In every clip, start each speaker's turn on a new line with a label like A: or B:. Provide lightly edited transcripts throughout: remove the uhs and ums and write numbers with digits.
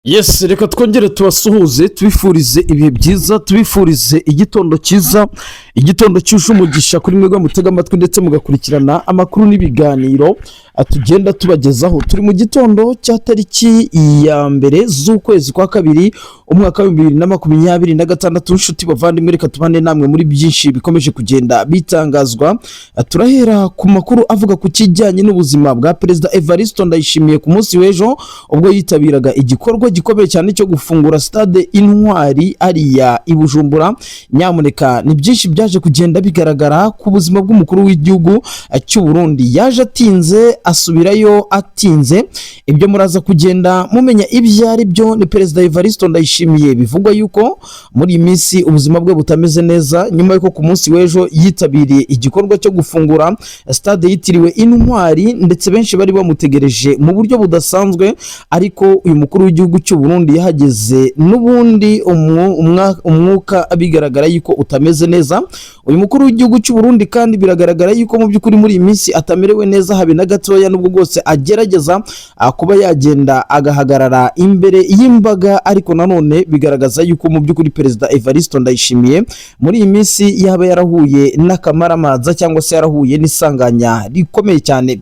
A: Yes, reka twongere tubasuhuze, tubifurize ibihe byiza, tubifurize igitondo cyiza, igitondo cyuje umugisha kuri mwebwe mutega amatwi ndetse mugakurikirana amakuru n'ibiganiro tugenda tubagezaho. Turi mu gitondo cya tariki ya 1 z'ukwezi kwa kabiri, umwaka wa 2026. Inshuti bavandimwe, reka tubane namwe muri byinshi bikomeje kugenda bitangazwa. Turahera ku makuru avuga ku kijyanye n'ubuzima bwa Perezida Evariste Ndayishimiye. Ku munsi w'ejo, ubwo yitabiraga igikorwa gikomeye cyane cyo gufungura Stade Intwari ariya i Bujumbura, nyamuneka ni byinshi byaje kugenda bigaragara ku buzima bw'umukuru w'igihugu cy'u Burundi. Yaje atinze, asubirayo atinze. Ibyo muraza kugenda mumenya ibyo ari byo. Ni Perezida Evariste Ndayishimiye bivugwa yuko muri iyi minsi ubuzima bwe butameze neza, nyuma y'uko ku munsi w'ejo yitabiriye igikorwa cyo gufungura stade yitiriwe Intwari, ndetse benshi bari bamutegereje mu buryo budasanzwe. Ariko uyu mukuru w'igihugu cy'u Burundi yahageze n'ubundi umwuka bigaragara yuko utameze neza. Uyu mukuru w'igihugu cy'u Burundi kandi biragaragara yuko mu by'ukuri muri iyi minsi atamerewe neza habe na gatoya, nubwo bwose agerageza kuba yagenda agahagarara imbere y'imbaga. Ariko nanone bigaragaza yuko mu by'ukuri Perezida Evariste Ndayishimiye muri iyi minsi yaba yarahuye n'akamaramaza cyangwa se yarahuye n'isanganya rikomeye cyane.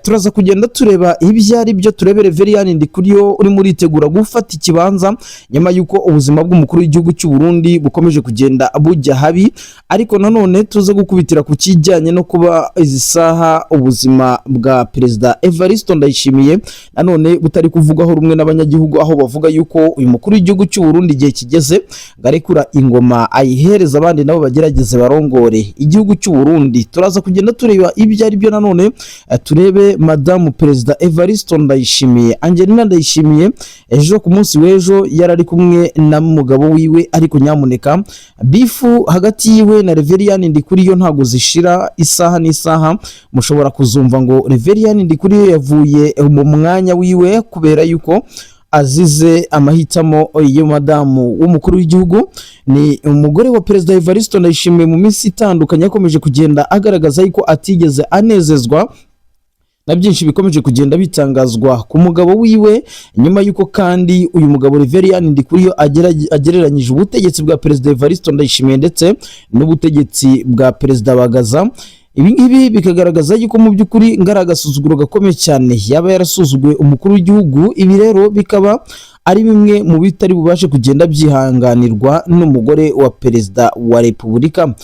A: Turaza kugenda tureba ibyo ari byo, turebere Reverien Ndikuriyo urimo uritegura gufata ikibanza nyuma y'uko ubuzima bw'umukuru w'igihugu cy'u Burundi bukomeje kugenda bujya habi. Ariko nanone tuze gukubitira ku kijyanye no kuba izi saha ubuzima bwa Perezida Evariste Ndayishimiye nanone butari kuvugwaho rumwe n'abanyagihugu, aho bavuga yuko uyu mukuru w'igihugu cy'u Burundi igihe kigeze ngo arekura ingoma, ayihereza abandi nabo bagerageze barongore igihugu cy'u Burundi. Turaza kugenda tureba ibyo ari byo. Nanone turebe Madamu Perezida Evariste Ndayishimiye, Angelina Ndayishimiye. Ejo, ku munsi w'ejo, yari ari kumwe na mugabo wiwe, ariko nyamuneka beef hagati yiwe na Reverien Ndikuriyo ntabwo zishira. Isaha n'isaha mushobora kuzumva ngo Reverien Ndikuriyo yavuye mu mwanya wiwe kubera yuko azize amahitamo ya madamu w'umukuru w'igihugu. Ni umugore wa Perezida Evariste Ndayishimiye. Mu minsi itandukanye yakomeje kugenda agaragaza yuko atigeze anezezwa na byinshi bikomeje kugenda bitangazwa ku mugabo wiwe, nyuma y'uko kandi uyu mugabo Reverien Ndikuriyo agereranyije ubutegetsi bwa Perezida Evariste Ndayishimiye ndetse n'ubutegetsi bwa Perezida Bagaza. Ibi ngibi bikagaragaza yuko mu by'ukuri ngari agasuzuguro gakomeye cyane yaba yarasuzuguye umukuru w'igihugu. Ibi rero bikaba ari bimwe mu bitari bubashe kugenda byihanganirwa n'umugore wa Perezida wa Repubulika.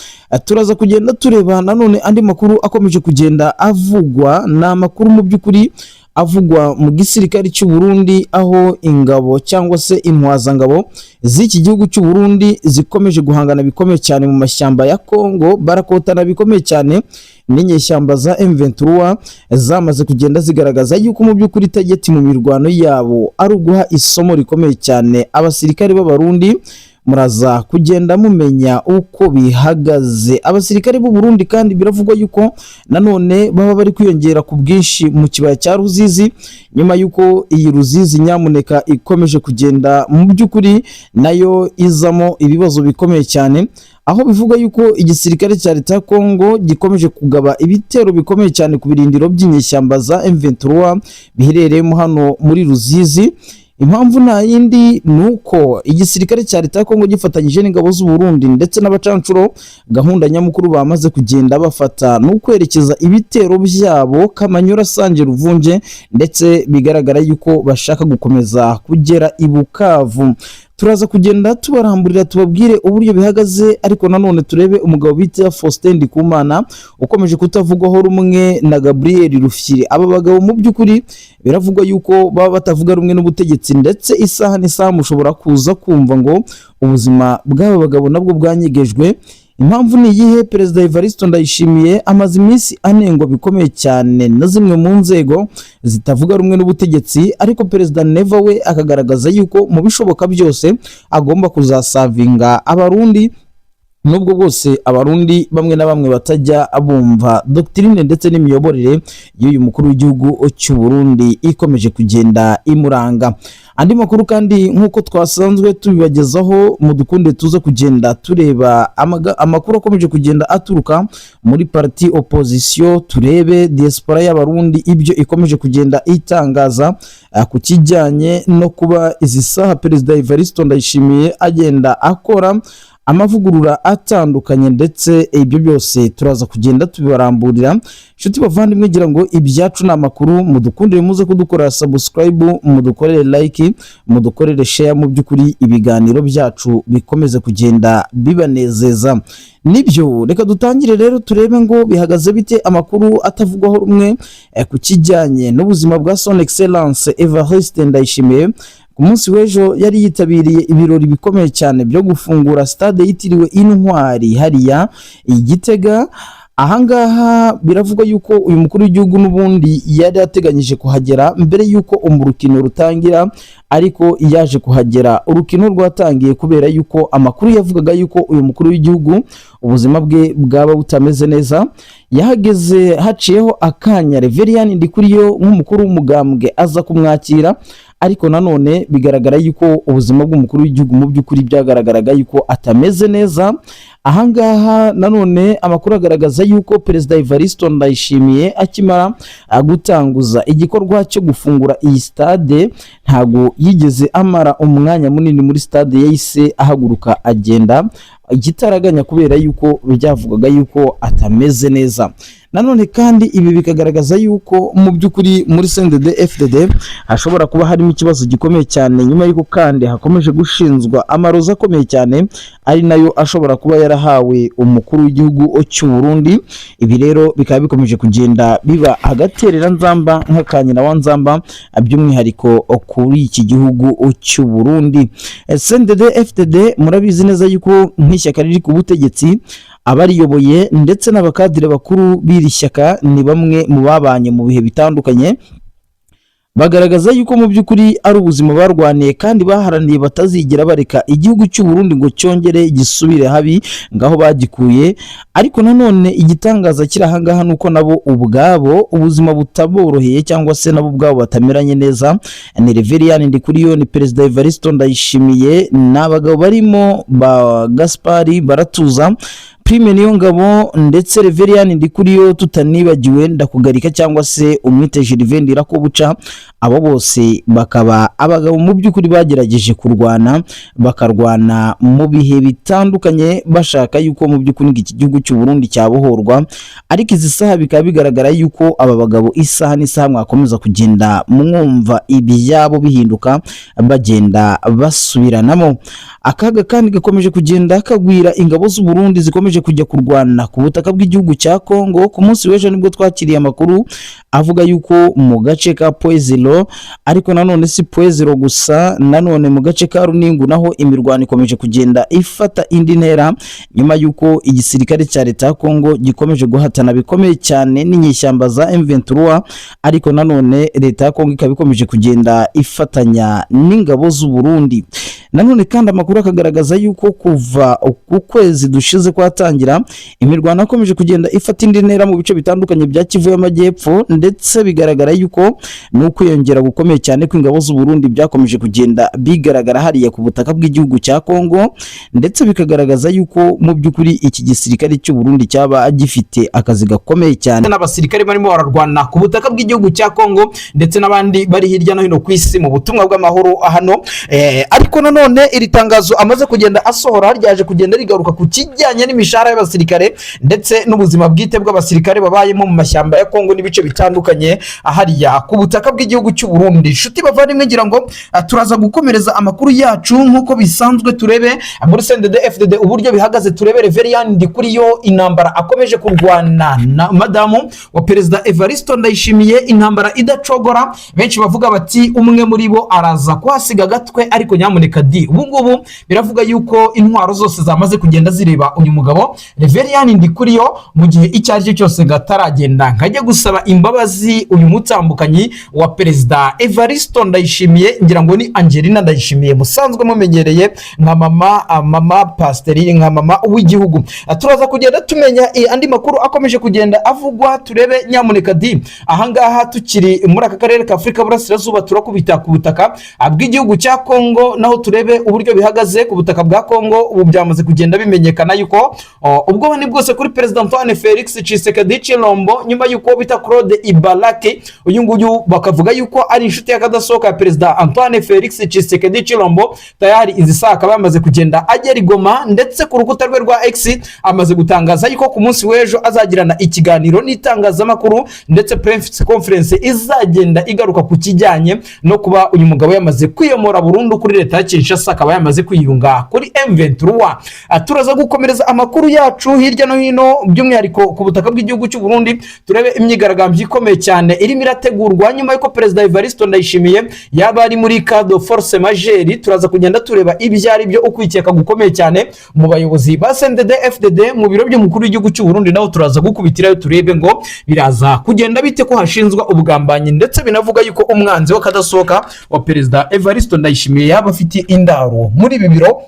A: Turaza kugenda tureba nanone andi makuru akomeje kugenda avugwa. Ni amakuru mu by'ukuri avugwa mu gisirikare cy'u Burundi, aho ingabo cyangwa se intwazangabo z'iki gihugu cy'u Burundi zikomeje guhangana bikomeye cyane mu mashyamba ya Kongo, barakotana bikomeye cyane n'inyeshyamba za M23 zamaze kugenda zigaragaza yuko mu by'ukuri target mu mirwano yabo ari uguha isomo rikomeye cyane abasirikare b'Abarundi. Muraza kugenda mumenya uko bihagaze. Abasirikare b'u Burundi kandi biravugwa yuko nanone baba bari kwiyongera ku bwinshi mu kibaya cya Ruzizi, nyuma yuko iyi Ruzizi nyamuneka ikomeje kugenda mu by'ukuri nayo izamo ibibazo bikomeye cyane, aho bivuga yuko igisirikare cya leta ya Kongo gikomeje kugaba ibitero bikomeye cyane ku birindiro by'inyeshyamba za M23 biherereyemo hano muri Ruzizi. Impamvu nta yindi, ni uko igisirikare cya leta ya Kongo gifatanyije n'ingabo z'u Burundi ndetse n'abacancuro, gahunda nyamukuru bamaze kugenda bafata ni ukwerekeza ibitero byabo Kamanyura, Sange, Ruvunge, ndetse bigaragara yuko bashaka gukomeza kugera i Bukavu. Turaza kugenda tubaramburira, tubabwire uburyo bihagaze. Ariko nanone turebe umugabo bita Faustin Ndikumana ukomeje kutavugwaho rumwe na Gabriel Rufyiri. Aba bagabo mu by'ukuri biravugwa yuko baba batavuga rumwe n'ubutegetsi, ndetse isaha n'isaha mushobora kuza kumva ngo ubuzima bw'aba bagabo nabwo bwanyegejwe. Impamvu ni iyihe? Perezida Evariste Ndayishimiye amaze iminsi anengwa bikomeye cyane na zimwe mu nzego zitavuga rumwe n'ubutegetsi, ariko Perezida Neva we akagaragaza yuko mu bishoboka byose agomba kuzasavinga Abarundi. Nubwo bwose Abarundi bamwe na bamwe batajya bumva doctrine ndetse n'imiyoborere y'uyu mukuru w'igihugu cy'u Burundi ikomeje kugenda imuranga. Andi makuru kandi, nk'uko twasanzwe tubibagezaho, mu dukunde tuze kugenda tureba amakuru akomeje kugenda aturuka muri parti opposition, turebe diaspora y'Abarundi ibyo ikomeje kugenda itangaza ku kijyanye no kuba izi saha Perezida Evariste Ndayishimiye agenda akora amavugurura atandukanye, ndetse ibyo byose turaza kugenda tubibaramburira. Inshuti bavandimwe, ngira ngo ibyacu ni amakuru. Mudukundire muze kudukorera subscribe, mudukorere like, mudukorere share, mu by'ukuri ibiganiro byacu bikomeze kugenda bibanezeza. Nibyo, reka dutangire rero turebe ngo bihagaze bite, amakuru atavugwaho rumwe ku kijyanye n'ubuzima bwa Son Excellence Evariste Ndayishimiye. Ku munsi w'ejo yari yitabiriye ibirori bikomeye cyane byo gufungura stade yitiriwe Intwari hariya i Gitega. Ahangaha biravugwa yuko uyu mukuru w'igihugu n'ubundi yari ateganyije kuhagera mbere yuko urukino rutangira, ariko yaje kuhagera urukino rwatangiye, kubera yuko amakuru yavugaga yuko uyu mukuru w'igihugu ubuzima bwe bwaba butameze neza. Yahageze haciyeho akanya, Reverien Ndikuriyo nk'umukuru w'umugambwe aza kumwakira, ariko nanone bigaragara yuko ubuzima bw'umukuru w'igihugu mu by'ukuri byagaragaraga yuko atameze neza. Ahangaha nanone amakuru agaragaza yuko Perezida Evariste Ndayishimiye akimara gutanguza igikorwa cyo gufungura iyi stade, ntago yigeze amara umwanya munini muri stade, yahise ahaguruka agenda igitaraganya, kubera yuko byavugaga yuko atameze neza. Nanone kandi ibi bikagaragaza yuko mu by'ukuri muri CNDD FDD hashobora kuba harimo ikibazo gikomeye cyane, nyuma y'uko kandi hakomeje gushinzwa amarozi akomeye cyane, ari nayo ashobora kuba yarahawe umukuru w'igihugu cy'u Burundi. Ibi rero bikaba bikomeje kugenda biba agatereranzamba nk'akanyina wa nzamba, by'umwihariko kuri iki gihugu cy'u Burundi. CNDD FDD murabizi neza yuko nk'ishyaka riri ku butegetsi, abariyoboye ndetse n'abakadire bakuru b'iri shyaka ni bamwe mu babanye mu bihe bitandukanye, bagaragaza yuko mu by'ukuri ari ubuzima barwaniye kandi baharaniye, batazigera bareka igihugu cy'u Burundi ngo cyongere gisubire habi ngaho bagikuye. Ariko nanone igitangaza kiri ahangaha ni uko nabo ubwabo ubuzima butaboroheye, cyangwa se nabo ubwabo batameranye neza. Ni Reverien Ndikuriyo, ni Perezida Evariste Ndayishimiye, ni abagabo barimo ba Gaspari Baratuza, Prime Niyongabo, ndetse Reverien Ndikuriyo, tutanibagiwe Ndakugarika cyangwa se umwite Gervais Ndirakobuca. Abo bose bakaba abagabo mu by'ukuri bagerageje kurwana, bakarwana mu bihe bitandukanye, bashaka yuko mu by'ukuri iki gihugu cy'u Burundi cyabohorwa. Ariko izi saha bikaba bigaragara yuko aba bagabo isaha n'isaha mwakomeza kugenda mwumva ibyabo bihinduka, bagenda basubiranamo. Akaga kandi gakomeje kugenda kagwira ingabo z'u Burundi zikomeje kujya kurwana ku butaka bw'igihugu cya Kongo. Ku munsi w'ejo nibwo twakiriye amakuru avuga yuko mu gace ka Poezero, ariko nanone si Poezero gusa, nanone mu gace ka Runingu naho imirwano ikomeje kugenda ifata indi ntera, nyuma yuko igisirikare cya leta ya Kongo gikomeje guhatana bikomeye cyane n'inyeshyamba za M23, ariko nanone leta ya Kongo ikaba ikomeje kugenda ifatanya n'ingabo z'u Burundi. Nanone kandi amakuru akagaragaza yuko kuva ku kwezi dushize kwatangira, imirwano yakomeje kugenda ifata indi ntera mu bice bitandukanye bya Kivu y'Amajyepfo, ndetse bigaragara yuko n'ukwiyongera gukomeye cyane kw'ingabo z'u Burundi byakomeje kugenda bigaragara hariya ku butaka bw'igihugu cya Kongo, ndetse bikagaragaza yuko mu by'ukuri iki gisirikare cy'u Burundi cyaba gifite akazi gakomeye cyane n'abasirikare barimo bararwana ku butaka bw'igihugu cya Kongo, ndetse n'abandi bari hirya no hino ku isi mu butumwa bw'amahoro hano. Ariko nanone iri tangazo amaze kugenda asohora ryaje kugenda rigaruka ku kijyanye n'imishahara y'abasirikare ndetse n'ubuzima bwite bw'abasirikare babayemo mu mashyamba ya Kongo n'ibice bitandukanye hariya ku butaka bw'igihugu cy'u Burundi. Inshuti bavandimwe, ngira ngo turaza gukomereza amakuru yacu nk'uko bisanzwe, turebe muri CNDD FDD uburyo bihagaze, turebe Reverien Ndikuriyo intambara akomeje kurwana na madamu wa Perezida Evariste Ndayishimiye, intambara idacogora. Benshi bavuga bati umwe muri bo araza kuhasiga agatwe, ariko nyamuneka di, ubu ngubu biravuga yuko intwaro zose zamaze kugenda zireba uyu mugabo Reverien Ndikuriyo, mu gihe icyo ari cyo cyose ngo ataragenda nkajya gusaba imbabazi uyu mutambukanyi wa Perezida Evaristo Ndayishimiye. Ngira ngo ni Angelina Ndayishimiye musanzwe mumenyereye nka mama pasiteri, nka mama w'igihugu. Turaza kugenda tumenya andi makuru akomeje kugenda avugwa. Turebe nyamuneka di, ahangaha tukiri muri aka karere ka Afurika Burasirazuba, turakubita ku butaka bw'igihugu cya Kongo, naho turebe uburyo bihagaze ku butaka bwa Kongo. Ubu byamaze kugenda bimenyekana yuko ubwoba ni bwose kuri Perezida Antoine Felix Tshisekedi Tshilombo, nyuma yuko bita Claude Ibaraki, uyu nguyu bakavuga yuko ari inshuti y'akadasohoka ya Perezida Antoine Felix Tshisekedi Tshilombo, tayari izi saha akaba yamaze kugenda agera i Goma, ndetse ku rukuta rwe rwa X amaze gutangaza yuko ku munsi w'ejo azagirana ikiganiro n'itangazamakuru, ndetse press conference izagenda igaruka ku kijyanye no kuba uyu mugabo yamaze kwiyomora burundu kuri leta ya Kinshasa, akaba yamaze kwiyunga kuri M23. Turaza gukomereza amakuru yacu hirya no hino, by'umwihariko ku butaka bw'igihugu cy'u Burundi, turebe imyigaragambyo ikomeye cyane irimo irategurwa nyuma y'uko Perezida Evariste Ndayishimiye yaba ari muri cas de force majeure. Turaza kugenda tureba ibyo ari byo, ukwikeka gukomeye cyane mu bayobozi ba CNDD FDD mu biro by'umukuru w'igihugu cy'u Burundi. Naho turaza gukubitirayo turebe ngo biraza kugenda bite, ko hashinzwa ubugambanyi, ndetse binavuga yuko umwanzi w'akadasohoka wa Perezida Evariste Ndayishimiye yaba afite indaro muri ibi biro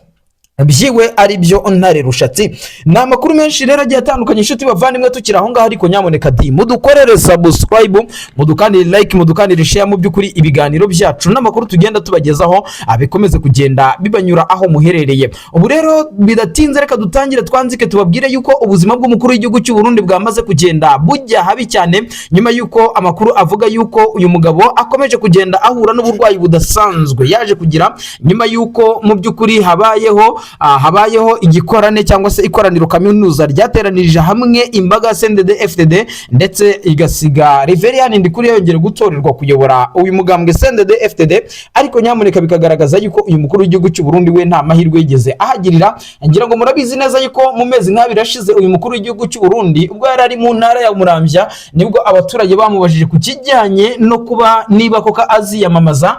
A: byiwe, ari byo Ntare Rushatsi. Ni amakuru menshi rero agiye atandukanye, inshuti bavandimwe. Tukiri aho ngaho ariko, nyamuneka di mudukorere subscribe, mudukandire like, mudukandire share. Mu by'ukuri ibiganiro byacu n'amakuru tugenda tubagezaho bikomeze kugenda bibanyura aho muherereye. Ubu rero bidatinze, reka dutangire twanzike, tubabwire yuko ubuzima bw'umukuru w'igihugu cy'u Burundi bwamaze kugenda bujya habi cyane, nyuma yuko amakuru avuga yuko uyu mugabo akomeje kugenda ahura n'uburwayi budasanzwe yaje kugira nyuma yuko mu by'ukuri habayeho igikorane cyangwa se ikoraniro kaminuza ryateranirije hamwe imbaga ya CNDD FDD, ndetse igasiga Reverien Ndikuriyo yongera gutorerwa kuyobora uyu mugambwe CNDD FDD. Ariko nyamuneka bikagaragaza yuko uyu mukuru w'igihugu cy'u Burundi we nta mahirwe yigeze ahagirira. Ngira ngo murabizi neza yuko mu mezi nk'abiri ashize, uyu mukuru w'igihugu cy'u Burundi ubwo yari ari mu ntara ya Muramvya, nibwo abaturage bamubajije ku kijyanye no kuba niba koko aziyamamaza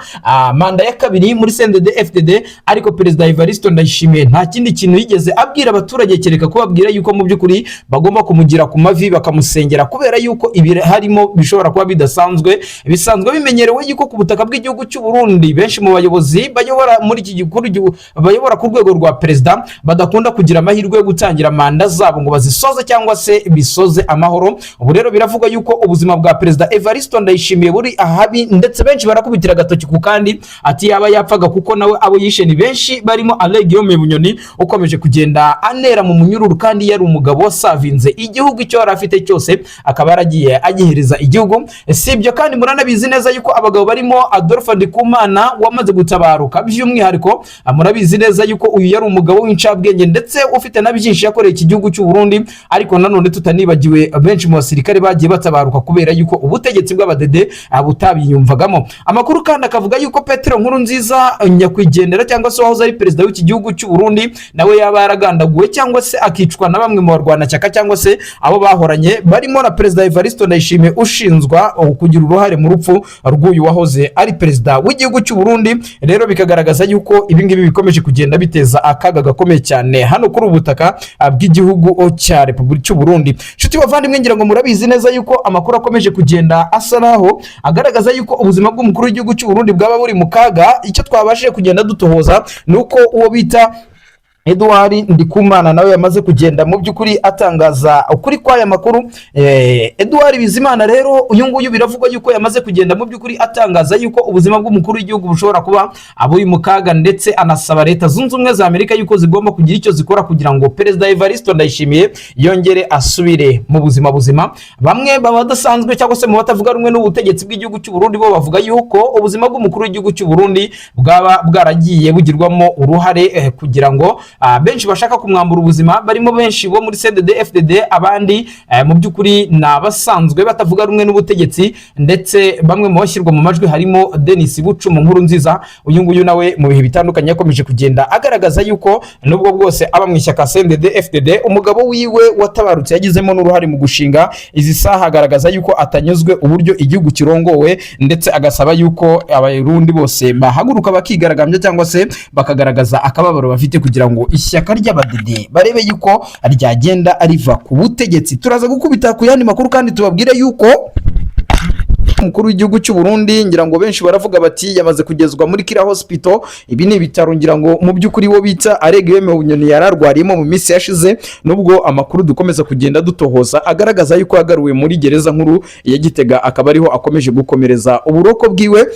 A: manda ya kabiri muri CNDD FDD. Ariko Perezida Evariste Ndayishimiye nta kindi kintu yigeze abwira abaturage kereka kubabwira yuko mu by'ukuri bagomba kumugira ku mavi bakamusengera, kubera yuko ibi harimo bishobora kuba bidasanzwe. Bisanzwe bimenyerewe yuko ku butaka bw'igihugu cy'u Burundi benshi mu bayobozi bayobora muri iki gihugu, bayobora ku rwego rwa perezida, badakunda kugira amahirwe yo gutangira manda zabo ngo bazisoze cyangwa se bisoze amahoro. Ubu rero biravugwa yuko ubuzima bwa Perezida Evariste Ndayishimiye buri ahabi, ndetse benshi barakubitira agatoki ku kandi ati yaba yapfaga, kuko nawe abo yishe ni benshi, barimo Alain Guillaume Bunyoni ukomeje kugenda anera mu munyururu, kandi yari umugabo wasavinze igihugu, icyo yari afite cyose akaba yaragiye agihereza igihugu. Si ibyo kandi, muranabizi neza yuko abagabo barimo Adolphe Ndikumana wamaze gutabaruka, by'umwihariko murabizi neza yuko uyu yari umugabo w'incabwenge ndetse ufite na byinshi yakoreye iki gihugu cy'u Burundi. Ariko nanone tutanibagiwe benshi mu basirikare bagiye batabaruka kubera yuko ubutegetsi bw'abadede butabiyumvagamo. Amakuru kandi akavuga yuko Petero Nkurunziza nyakwigendera, cyangwa se wahoze ari perezida w'iki gihugu cy'u Burundi, nawe yaba yaragandaguwe cyangwa se akicwa na bamwe mu barwanashyaka cyangwa se abo bahoranye, barimo na Perezida Evariste Ndayishimiye ushinjwa kugira uruhare mu rupfu rw'uyu wahoze ari perezida w'igihugu cy'u Burundi. Rero bikagaragaza yuko ibi ngibi bikomeje kugenda biteza akaga gakomeye cyane hano kuri ubu butaka bw'igihugu cya Repubulika cy'u Burundi. Inshuti bavandimwe, ngira ngo murabizi neza yuko amakuru akomeje kugenda asa naho agaragaza yuko ubuzima bw'umukuru w'igihugu cy'u Burundi bwaba buri mu kaga. Icyo twabashije kugenda dutohoza ni uko uwo bita Edouard Ndikumana nawe yamaze kugenda mu by'ukuri atangaza ukuri kw'aya makuru. Edouard Bizimana rero, uyu nguyu biravugwa yuko yamaze kugenda mu by'ukuri atangaza yuko ubuzima bw'umukuru w'igihugu bushobora kuba buri mu kaga, ndetse anasaba Leta Zunze Ubumwe za Amerika yuko zigomba kugira icyo zikora kugira ngo Perezida Evariste Ndayishimiye yongere asubire mu buzima buzima. Bamwe baba badasanzwe cyangwa se mu batavuga rumwe n'ubutegetsi bw'igihugu cy'u Burundi bo bavuga yuko ubuzima bw'umukuru w'igihugu cy'u Burundi bwaba bwaragiye bugirwamo uruhare kugira ngo
B: benshi bashaka kumwambura ubuzima, barimo benshi bo muri CNDD FDD, abandi mu by'ukuri ni abasanzwe batavuga rumwe n'ubutegetsi, ndetse bamwe mu bashyirwa mu majwi harimo Denis Bucumu Nkuru Nziza. Uyu nguyu nawe mu bihe bitandukanye yakomeje kugenda agaragaza yuko nubwo bwose aba mu ishyaka CNDD FDD, umugabo wiwe watabarutse yagizemo n'uruhare mu gushinga izi saha, agaragaza yuko atanyuzwe uburyo igihugu kirongowe, ndetse agasaba yuko Abarundi bose bahaguruka bakigaragambya cyangwa se bakagaragaza akababaro bafite kugira ngo ishyaka ry'Abadede barebe yuko ryagenda riva ku butegetsi. Turaza gukubita ku yandi makuru kandi tubabwire yuko umukuru w'igihugu cy'u Burundi, ngira ngo benshi baravuga bati yamaze kugezwa muri Kira Hospital. Ibi ni ibitaro ngira ngo mu by'ukuri wo bita Alain Bunyoni yararwariyemo mu minsi yashize, nubwo amakuru dukomeza kugenda dutohoza agaragaza yuko yagaruwe muri gereza nkuru ya Gitega, akaba ariho akomeje gukomereza uburoko bwiwe.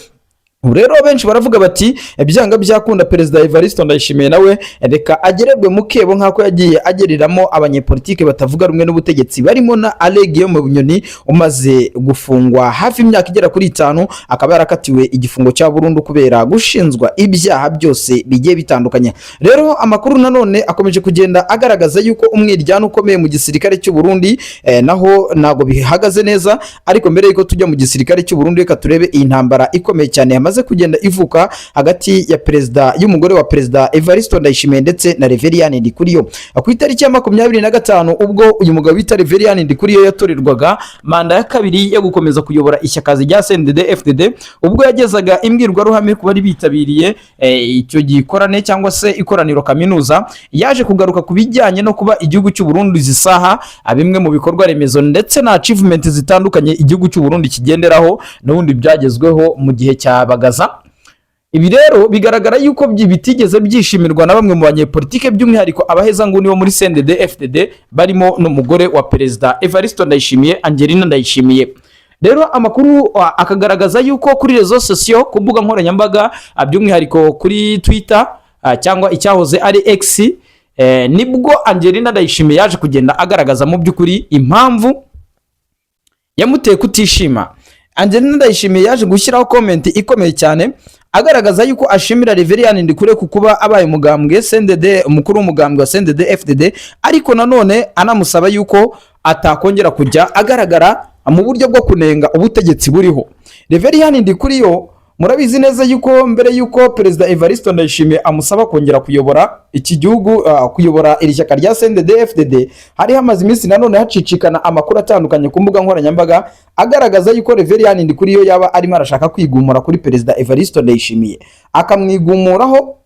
B: Ubu rero benshi baravuga bati byanga byakunda Perezida Evariste Ndayishimiye nawe reka agererwe mu kebo nk'ako yagiye agereramo abanyepolitike batavuga rumwe n'ubutegetsi, barimo na Alain Guillaume Bunyoni umaze gufungwa hafi imyaka igera kuri 5, akaba yarakatiwe igifungo cya burundu kubera gushinjwa ibyaha byose bigiye bitandukanye. Rero amakuru nanone akomeje kugenda agaragaza yuko umwiryane ukomeye mu gisirikare cy'u Burundi, naho ntabwo bihagaze neza. Ariko mbere yuko tujya mu gisirikare cy'u Burundi, reka turebe iyi ntambara ikomeye cyane yamaze kugenda ivuka hagati ya perezida y'umugore wa Perezida Evariste Ndayishimiye ndetse na Reverien Ndikuriyo. Ku itariki ya 25, ubwo uyu mugabo bita Reverien Ndikuriyo yatorerwaga manda ya kabiri yo gukomeza kuyobora ishyaka rya CNDD FDD, ubwo yagezaga imbwirwaruhame ku bari bitabiriye icyo gikorane cyangwa se ikoraniro kaminuza, yaje kugaruka ku bijyanye no kuba igihugu cy'u Burundi izi saha bimwe mu bikorwa remezo ndetse na achievement zitandukanye igihugu cy'u Burundi kigenderaho n'ubundi byagezweho mu gihe cya Bagaza. Ibi rero bigaragara yuko bitigeze byishimirwa na bamwe mu banyepolitike, by'umwihariko abahezanguni bo muri CNDD FDD, barimo n'umugore wa Perezida Evariste Ndayishimiye, Angelina Ndayishimiye. Rero amakuru akagaragaza yuko kuri réseaux sociaux, ku mbuga nkoranyambaga, by'umwihariko kuri Twitter cyangwa icyahoze ari X, nibwo Angelina Ndayishimiye yaje kugenda agaragaza mu by'ukuri impamvu yamuteye kutishima. Angelina Ndayishimiye yaje gushyiraho comment ikomeye cyane agaragaza yuko ashimira Reverien Ndikuriyo ku kuba abaye umugambwe CNDD, umukuru w'umugambwe wa CNDD FDD, ariko nanone anamusaba yuko atakongera kujya agaragara mu buryo bwo kunenga ubutegetsi buriho. Reverien Ndikuriyo, murabizi neza yuko mbere yuko Perezida Evariste Ndayishimiye amusaba kongera kuyobora iki gihugu, kuyobora iri shyaka rya CNDD FDD, hari hamaze iminsi nanone hacicikana amakuru atandukanye ku mbuga nkoranyambaga agaragaza yuko Reverien Ndikuriyo yaba arimo arashaka kwigumura kuri Perezida Evariste Ndayishimiye, akamwigumuraho.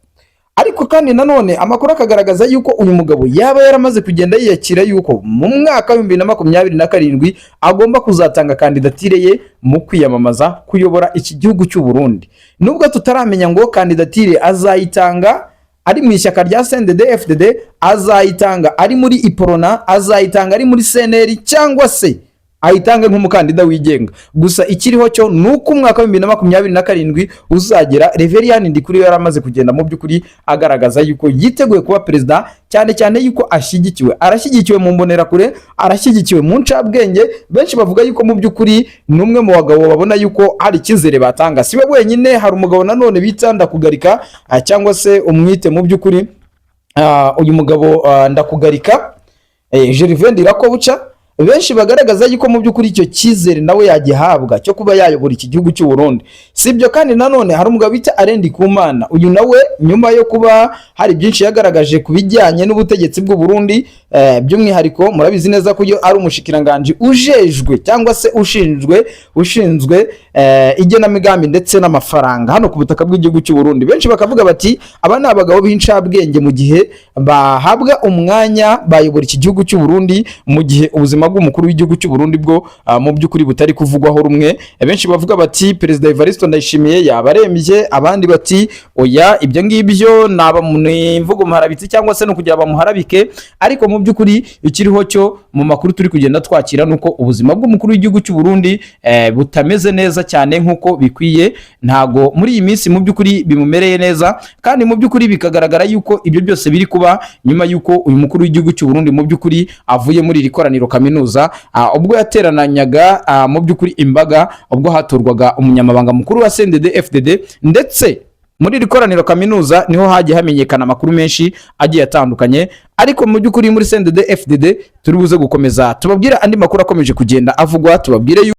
B: Ariko kandi nanone amakuru akagaragaza yuko uyu mugabo yaba yaramaze kugenda yiyakira yuko mu mwaka wa 2027 agomba kuzatanga kandidatire ye mu kwiyamamaza kuyobora iki gihugu cy'u Burundi, nubwo tutaramenya ngo kandidatire azayitanga ari mu ishyaka rya CNDD FDD, azayitanga ari muri Uprona, azayitanga ari muri CNL, cyangwa se ayitange nk'umukandida wigenga. Gusa ikiriho cyo ni uko umwaka wa 2027 uzagera Reverien Ndikuriyo yaramaze kugenda mu by'ukuri agaragaza yuko yiteguye kuba perezida, cyane cyane yuko ashyigikiwe, arashyigikiwe mu mbonerakure, arashyigikiwe mu ncabwenge. Benshi bavuga yuko mu by'ukuri ni umwe mu bagabo babona yuko hari icyizere batanga. Si we wenyine, hari umugabo nanone bita Ndakugarika, cyangwa se umwite mu by'ukuri uyu mugabo Ndakugarika Gervais Ndirakobuca, benshi bagaragaza yuko mu by'ukuri icyo cyizere nawe yagihabwa cyo kuba yayobora iki gihugu cy'u Burundi. Si ibyo kandi, nanone hari umugabo bita Alain Ndikumana. Uyu nawe nyuma yo kuba hari byinshi yagaragaje ku bijyanye n'ubutegetsi bw'u Burundi, by'umwihariko murabizi neza ko iyo ari umushikiranganji ujejwe cyangwa se ushinzwe igenamigambi ndetse n'amafaranga hano ku butaka bw'igihugu cy'u Burundi, benshi bakavuga bati aba ni abagabo b'incabwenge, mu gihe bahabwa umwanya bayobora iki gihugu cy'u Burundi, mu gihe ubuzima bw'umukuru w'igihugu cy'u Burundi bwo mu by'ukuri butari kuvugwaho rumwe. Benshi bavuga bati Perezida Evariste Ndayishimiye yaba arembye, abandi bati oya, ibyo ngibyo naba ni imvugo muharabitsi cyangwa se no kugira bamuharabike. Ariko mu by'ukuri ikiriho cyo mu makuru turi kugenda twakira nuko ubuzima bw'umukuru w'igihugu cy'u Burundi butameze neza cyane nk'uko bikwiye. Ntago muri iyi minsi mu by'ukuri bimumereye neza, kandi mu by'ukuri bikagaragara yuko ibyo byose biri kuba nyuma yuko uyu mukuru w'igihugu cy'u Burundi mu by'ukuri avuye muri iri koraniro kaminuza, ubwo yaterananyaga mu by'ukuri imbaga ubwo hatorwaga umunyamabanga mukuru wa CNDD FDD ndetse Muri iri koraniro kaminuza niho hagiye hamenyekana amakuru menshi agiye atandukanye, ariko mu by'ukuri muri CNDD FDD turi buze gukomeza tubabwire andi makuru akomeje kugenda avugwa, tubabwire.